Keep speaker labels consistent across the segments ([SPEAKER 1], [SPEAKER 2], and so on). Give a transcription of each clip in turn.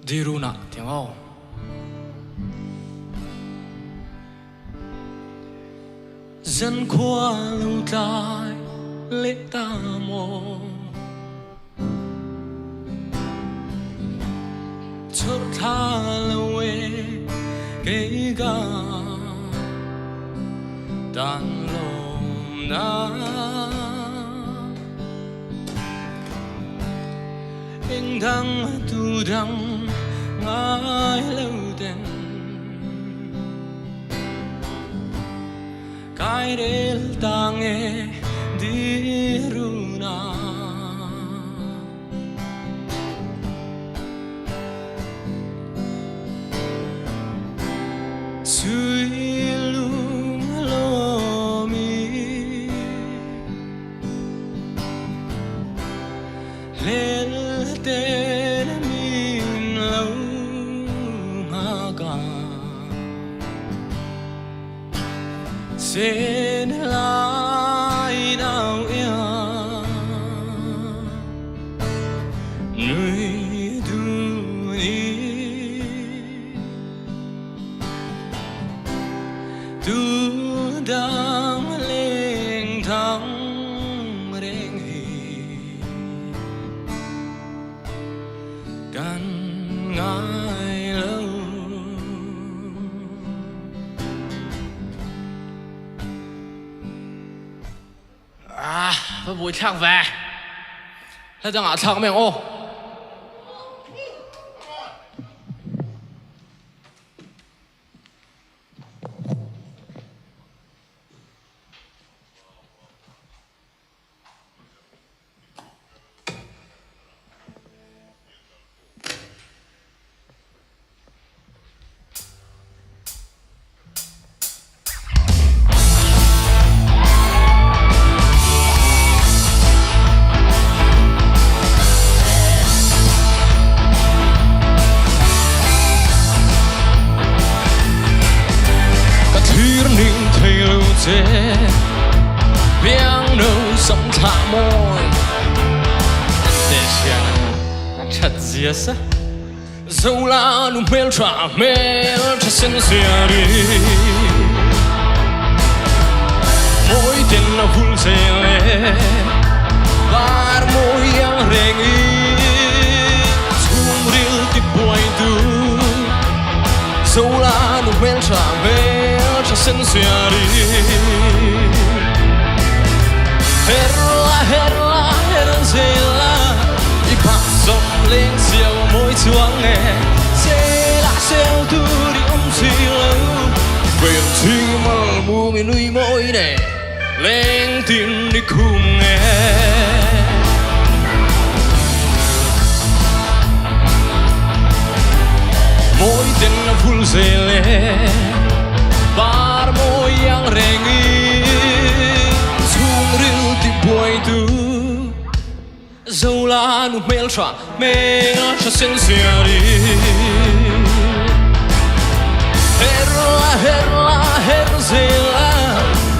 [SPEAKER 1] Diruna tiang aw. Zankhua lo tlai leh ta maw? Chawrhthla lo e kei ka tan lawmnak. Engdang tudang ngai lo ten Kai rel tang e diruna. Sui lung lomi Hlel ten min lo ngaka Sen lai nau ia Nui du ni Tu dang leng thang reng hi Kan ngai lo. Ah, va buai thlak ve. Hla dang ah thlak meng aw. Ka thlir ning thei lo che Biangno sam thlah mawi Te sian a that zia sa Zola nu hmel tha hmel tha sen zia ri Mawi ten a hul zel e Var mawi ang reng i Chhungril ti buai tu Zola nu hmel tha hmel tha sen zia ri Herla herla her zela I pak zom leng siau mawi chuang e Sela sel tu di om si lo Vel ching mal mu mi nui mawi ne Leng tin ni khum nge Mawi ten a vul zel e Par mawi ang reng i Chhungril ti buai tu Zola nu hmel tha hmel tha sen siari Herla herla her zela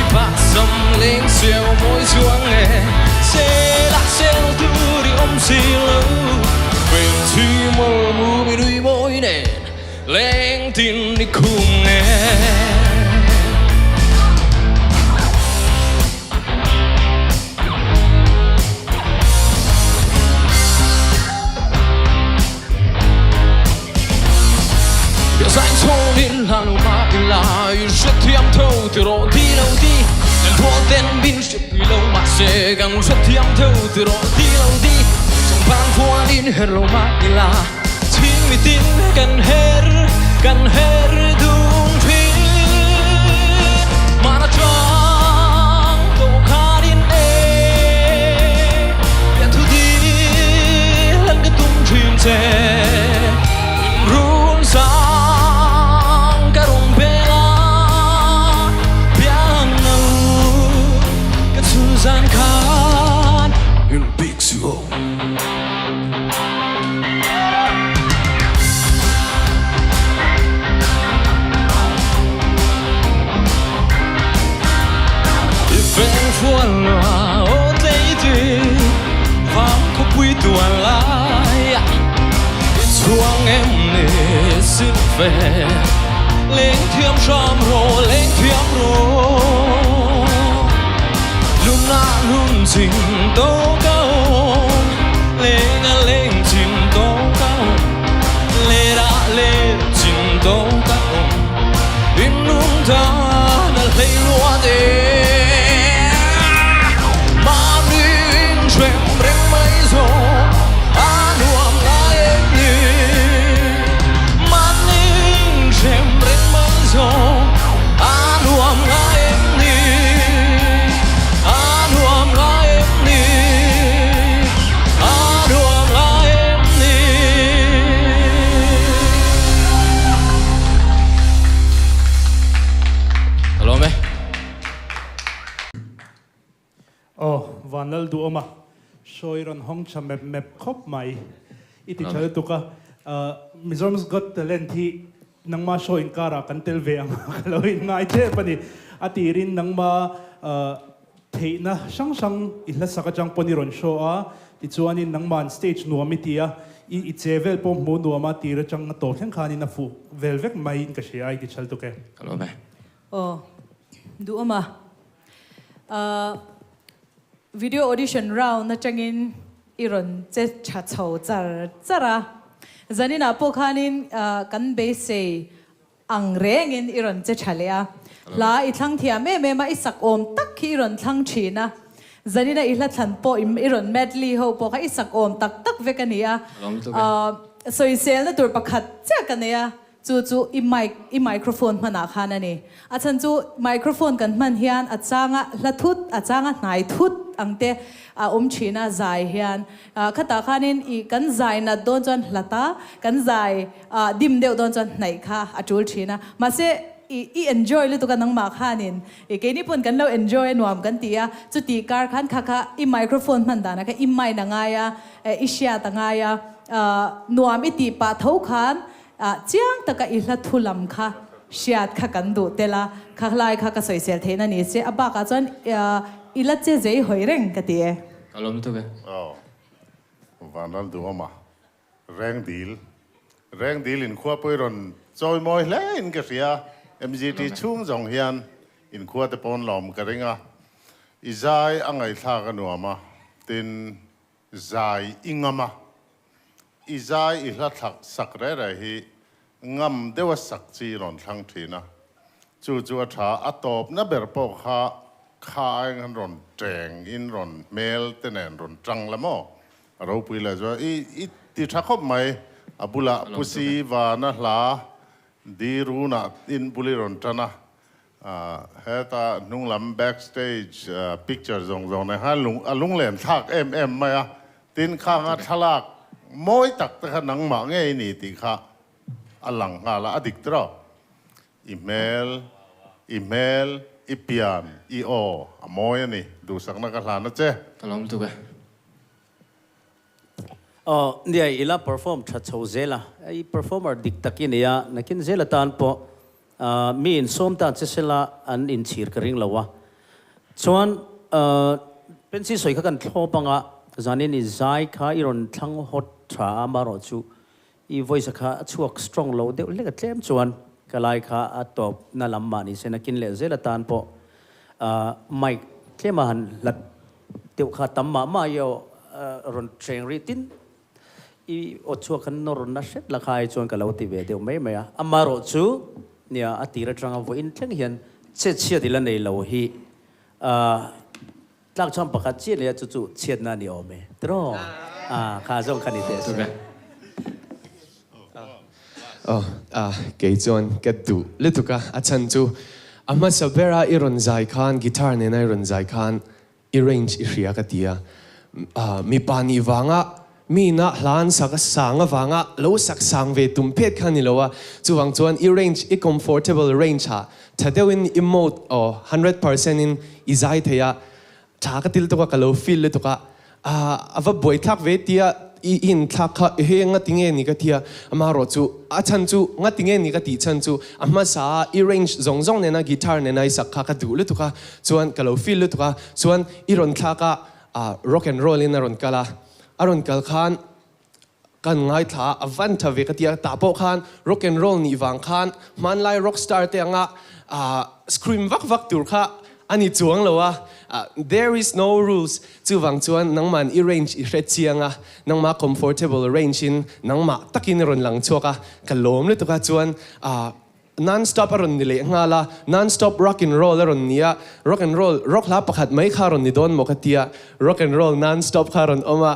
[SPEAKER 1] I pak zam leng siau mawi chuang e Sela sel tur i awm si lo Hmel thi mawl mu mi nui mawi nen Leng tin i khum e. Zain la lo ma ila i hrethiam tho ti rawh ti lo ti Kan rual ten min hriatpui lo mahse kan hrethiam tho ti rawh ti lo ti Changpang khuanin her lo ma ila Chhing mitin kan her kan her dung thin Mana chang tawh khanin e Pian thu dil an ka tum thin che Run sang ka rawn bel a Pian lo ka chhun zan khan In bik su aw. I veng fual loa aw tlei tui vang khawpui tual lai i Chuang em ni silhfen leng thiam hram rawh leng thiam rawh Luna lun chim to ka awm leng a leng chim to ka awm let a let chim to ka awm in nung dan a hlei luat e Mahni in hrem reng mai zawng a nuam ngai em ni Mahni in hrem reng mai zawng a nuam ngai em ni A nuam ngai em ni A nuam ngai em ni. Ka lawm e.
[SPEAKER 2] Aw, Vanlal Duhawma sawi rawn hawng tha mep mep khawp mai. I ti tha lutuk a, Mizoram's Got Talent hi nangma show inkarah kan tel ve ang a, ka lo inngai tep a ni. A tirin nangma theihna hrang hrang i hlasak atang pawn i rawn show a, tichuanin nangma'n stage nuam i ti a, i i che vel pawh hmuh nuam a tir atang a tawp thleng khanin a fuh vel vek maiin ka hria a, i ti tha lutuk e.
[SPEAKER 1] Ka lawm e.
[SPEAKER 3] Aw, Duhawma. Video audition round atangin i rawn che tha chho char char a, zaninah pawh khanin kan beisei ang rengin i rawn che tha leh a, hla i thlang thiam em em a, i sak awm tak khi i rawn thlang thin a, zanina i hla thlan pawh i rawn medley ho pawh kha i sak awm tak tak vek a ni a, sawiselna tur pakhat chiah ka nei a. Chu chu i mic, i microphone hmanah khan a ni. A chhan chu microphone kan hman hian a changa hla thut, a changa hnai thut ang te a awm thin a, zai hian. Khatah khanin i kan zai nat dawn chuan hlat a, kan zai dim deuh dawn chuan hnaih kha a tul thin a. Mahse i i enjoy lutuk a nangmah khanin i keini pawn kan lo enjoy a nuam kan ti a, chutih kar khan kha kha i microphone hman danah khan i mind a ngai a, i hriat a ngai a, nuam i tih pah tho khan Ah chiang taka i hla thu lam kha hriat kha kan duh tel a, kha hlai kha ka sawisel theihna ni se, a bakah chuan i la che zei hawi reng ka ti e.
[SPEAKER 1] Ka lawm lutuk e.
[SPEAKER 4] Aw Vanral Duhawma Rengdil Rengdil inkhua pawh i rawn chawi mawi hle in ka hria MGT chhung zawng hian inkhua te pawn lawm ka ring a i zai a ngaihthlak a nuam a tin Zai i ngam a, i zai i hla thlak sak reh reh hi ngam deuha sak chi i rawn thlang thin a, chu chu a tha, a tawpna ber pawh kha kha aiin khan rawn teng in rawn hmel te nen rawn tang la maw? A ropui leh chuan i i ti tha khawp mai, a bulah Pusi Vana hla Di Runah in bul i rawn tan a, Heta hnunglam back stage picture zawng zawng nen khan lung a lunglen thlak em em mai a, tin khanga thlalak mawi tak te kha nangmah ngei ni tih kha a lang nghal a, a dik tawh. I hmel, i hmel, i pian, i aw a mawi a ni, duhsakna ka hlan a che.
[SPEAKER 1] Ka lawm tuk e.
[SPEAKER 5] Aw, nia ila perform tha chho zel a, i performer dik tak i nei a, nakin zel atan pawh Mi in sawm ta che sela an inchhir ka ring lo a. Chuan Pensi sawi kha kan thlawp anga zanin i zai kha i rawn thlang hawt tha a, amaherawhchu i voice kha a chhuak strong lo deuh hlek a tlem chuan ka lai kha a tawp na lam mah ni se nakin leh zel atan pawh mic tlema han hlat deuh kha tam mah mah i aw rawn hreng rih tin I aw chhuak khan nawr na hret la kha ai chuan ka lo ti ve deuh mai mai a. Amaherawh chu nia a tir atanga vawiin thleng hian chhetchhiat ila nei lo hi tlak chhuan pakhat chiah nia chu chu chhiatna a ni awm e tiraw? Kha zawng kha ni teh se.
[SPEAKER 6] Aw kei chuan ka duh lutuk a, a chhan chu a hmasa bera i rawn zai khan guitar nena i rawn zai khan I range i hria ka ti a, mipa nih vanga mi ina hla an sak a sang avanga lo sak sang ve tum phet kha ni lo a, chuvang chuan i range i comfortable range ah tha deuhin i mode aw 100% in i zai thei a, tha ka ti lutuk a ka lo feel lutuk a, a va buaithlak ve tia i inthlak kha ehe ngati nge ni ka ti a, amaherawh chu a chhan chu ngati nge ni ka tih chhan chu a hmasa a i range zawng zawng nena guitar nena i sak kha ka duh lutuk a, Chuan ka lo feel lutuk a, chuan i rawn thlak a, ah rock and roll in a rawn kal a, a rawn kal khan Kan ngaithla a, a van tha ve ka ti a, tah pawh khan rock and roll nih vang khan hmanlai rock star te anga scream vak vak tur kha a ni chuang lo a, there is no rules chuvang chuan nangman i range i hre chiang a, nangma comfortable range in nangmah takin i rawn lang chhuak a, ka lawm lutuk a chuan Non stop a rawn ni leh nghal a, non stop rock and roll a rawn ni a, rock and roll, rock hla pakhat mai kha a rawn ni dawn maw ka tia, rock and roll non stop kha a rawn awm a.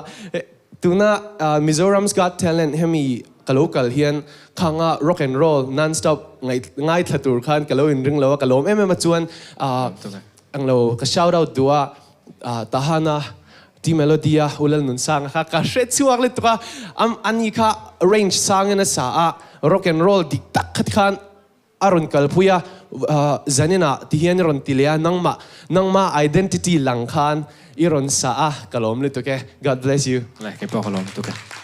[SPEAKER 6] Tuna Mizoram's Got Talent hemi ka lo kal hian khanga rock and roll non stop ngaithla tur khan ka lo inring lo a, ka lawm em em a chuan englo ka shout out duh a, Tahana T Melody a Ulal Nunsanga kha ka hre chhuak lutuk a, ani kha range sangin a sa a, rock and roll dik tak khat khan a rawn kalpui a, zaninah ti hian i rawn ti leh a, nangmah nangma identity lang khan i rawn sa a, ka lawm lutuk e, God bless you.
[SPEAKER 1] Le, kei pawh ka lawm lutuk e.